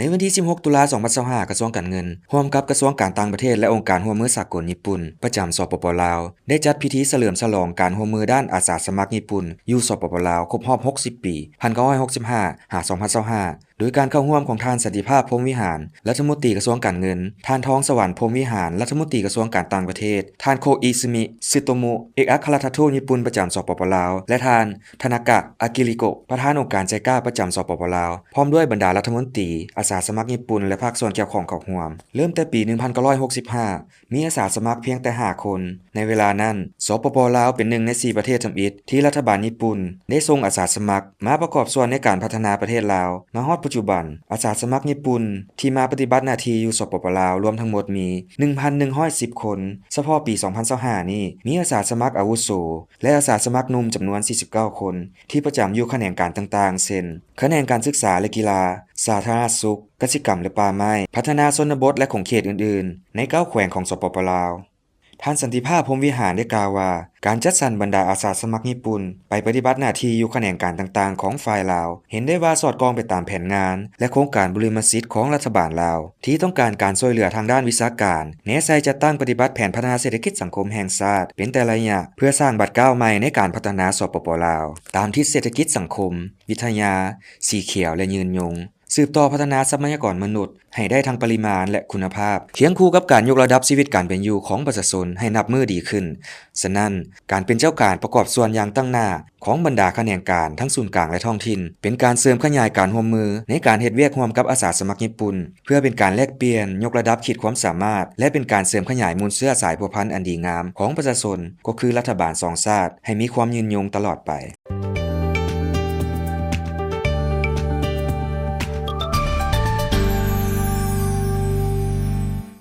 ໃນວັນທີສິບຫົກ ຕຸລາ ສອງພັນຊາວຫ້າ ກະຊວງການເງິນ ຮ່ວມກັບກະຊວງການຕ່າງປະເທດ ແລະ ອົງການຮ່ວມມືສາກົນຍີ່ປຸ່ນ ປະຈຳ ສປປ ລາວ ໄດ້ຈັດພິທີສະເຫຼີມສະຫຼອງການຮ່ວມມືດ້ານອາສາສະໝັກຍີ່ປຸ່ນຢູ່ ສປປ ລາວ ຄົບຮອບ ຫົກສິບ ປີ ພັນເກົ້າຮ້ອຍຫົກສິບຫ້າ ຫາ ສອງພັນຊາວຫ້າ ໂດຍການເຂົ້າຮ່ວມຂອງທ່ານ ສັນຕິພາບ ພົມວິຫານ ລັດຖະມົນຕີກະຊວງການເງິນ, ທ່ານ ທອງສະຫວັນ ພົມວິຫານ ລັດຖະມົນຕີກະຊວງການຕ່າງປະເທດ, ທ່ານ ໂຄອິຊະມິ ຊຶໂຕໂມະ ເອກອັກຄະລັດຖະທູດຍີ່ປຸ່ນປະຈຳ ສປປ ລາວ ແລະ ທ່ານ ທານາກະ ອາກິລິໂກະ ປະທານອົງການໄຈກາ ປະຈຳ ສປປ ລາວ ພ້ອມດ້ວຍບັນດາລັດຖະມົນຕີ, ອາສາສະໝັກຍີ່ປຸ່ນ ແລະ ພາກສ່ວນກ່ຽວຂ້ອງເຂົ້າຮ່ວມ. ເລີ່ມແຕ່ປີໜຶ່ງພັນເກົ້າຮ້ອຍຫົກສິບຫ້າ ມີອາສາສະໝັກພຽງແຕ່ຫ້າຄົນ. ໃນເວລານັ້ນ ສປປ ລາວ ເປັນໜຶ່ງໃນສີ່ປະເທດທຳອິດທີ່ລັດຖະບານຍີ່ປຸ່ນໄດ້ສົ່ງອາສາສະໝັກມາປະກອບສ່ວນໃນການພັດທະນາປະເທດລາວ. ມາຮອດປັດຈຸບັນ, ອາສາສະໝັກຍີ່ປຸ່ນທີ່ມາປະຕິບັດໜ້າທີ່ຢູ່ ສປປ ລາວ ລວມທັງໝົດມີໜຶ່ງພັນໜຶ່ງຮ້ອຍສິບຄົນ. ສະເພາະປີສອງພັນຊາວຫ້ານີ້ ມີອາສາສະໝັກອາວຸໂສ ແລະ ອາສາສະໝັກໜຸ່ມຈຳນວນສີ່ສິບເກົ້າຄົນ ທີ່ປະຈຳຢູ່ຂະແໜງການຕ່າງໆ ເຊັ່ນ ຂະແໜງການສຶກສາ ແລະ ກິລາ, ສາທາລະນະສຸກ, ກະສິກຳ ແລະ ປ່າໄມ້, ພັດທະນາຊົນນະບົດ ແລະ ຂົງເຂດອື່ນໆ ໃນເກົ້າແຂວງຂອງ ສປປ ລາວ. ທ່ານ ສັນຕິພາບ ພົມວິຫານ ໄດ້ກ່າວວ່າ ການຈັດສັນບັນດາອາສາສະໝັກຍີ່ປຸ່ນໄປປະຕິບັດໜ້າທີ່ຢູ່ຂະແໜງການຕ່າງໆຂອງຝ່າຍລາວ ເຫັນໄດ້ວ່າສອດຄ່ອງໄປຕາມແຜນງານ ແລະ ໂຄງການບຸລິມະສິດຂອງລັດຖະບານລາວ ທີ່ຕ້ອງການການຊ່ວຍເຫຼືອທາງດ້ານວິຊາການ, ແນໃສ່ຈັດຕັ້ງປະຕິບັດແຜນພັດທະນາເສດຖະກິດສັງຄົມແຫ່ງຊາດເປັນແຕ່ໄລຍະ ເພື່ອສ້າງບາດກ້າວໃໝ່ໃນການພັດທະນາ ສປປ ລາວ ຕາມທິດເສດຖະກິດສັງຄົມ, ວິທະຍາ, ສີຂຽວ ແລະ ຍືນຍົງ. ສືບຕໍ່ພັດທະນາຊັບພະຍາກອນມະນຸດໃຫ້ໄດ້ທັງປະລິມານ ແລະ ຄຸນນະພາບ ຄຽງຄູ່ກັບການຍົກລະດັບຊີວິດການເປັນຢູ່ຂອງປະຊາຊົນໃຫ້ນັບມື້ດີຂຶ້ນ. ສະນັ້ນ, ການເປັນເຈົ້າການປະກອບສ່ວນຢ່າງຕັ້ງໜ້າຂອງບັນດາຂະແໜງການທັງສູນກາງ ແລະ ທ້ອງຖິ່ນ ເປັນການເສີມຂະຫຍາຍການຮ່ວມມືໃນການເຮັດວຽກຮ່ວມກັບອາສາສະໝັກຍີ່ປຸ່ນ ເພື່ອເປັນການແລກປ່ຽນ, ຍົກລະດັບຂີດຄວາມສາມາດ ແລະ ເປັນການເສີມຂະຫຍາຍມູນເຊື້ອສາຍພົວພັນອັນດີງາມຂອງປະຊາຊົນ ກໍຄືລັດຖະບານສອງຊາດ ໃຫ້ມີຄວາມຍືນຍົງຕະຫຼອດໄປ.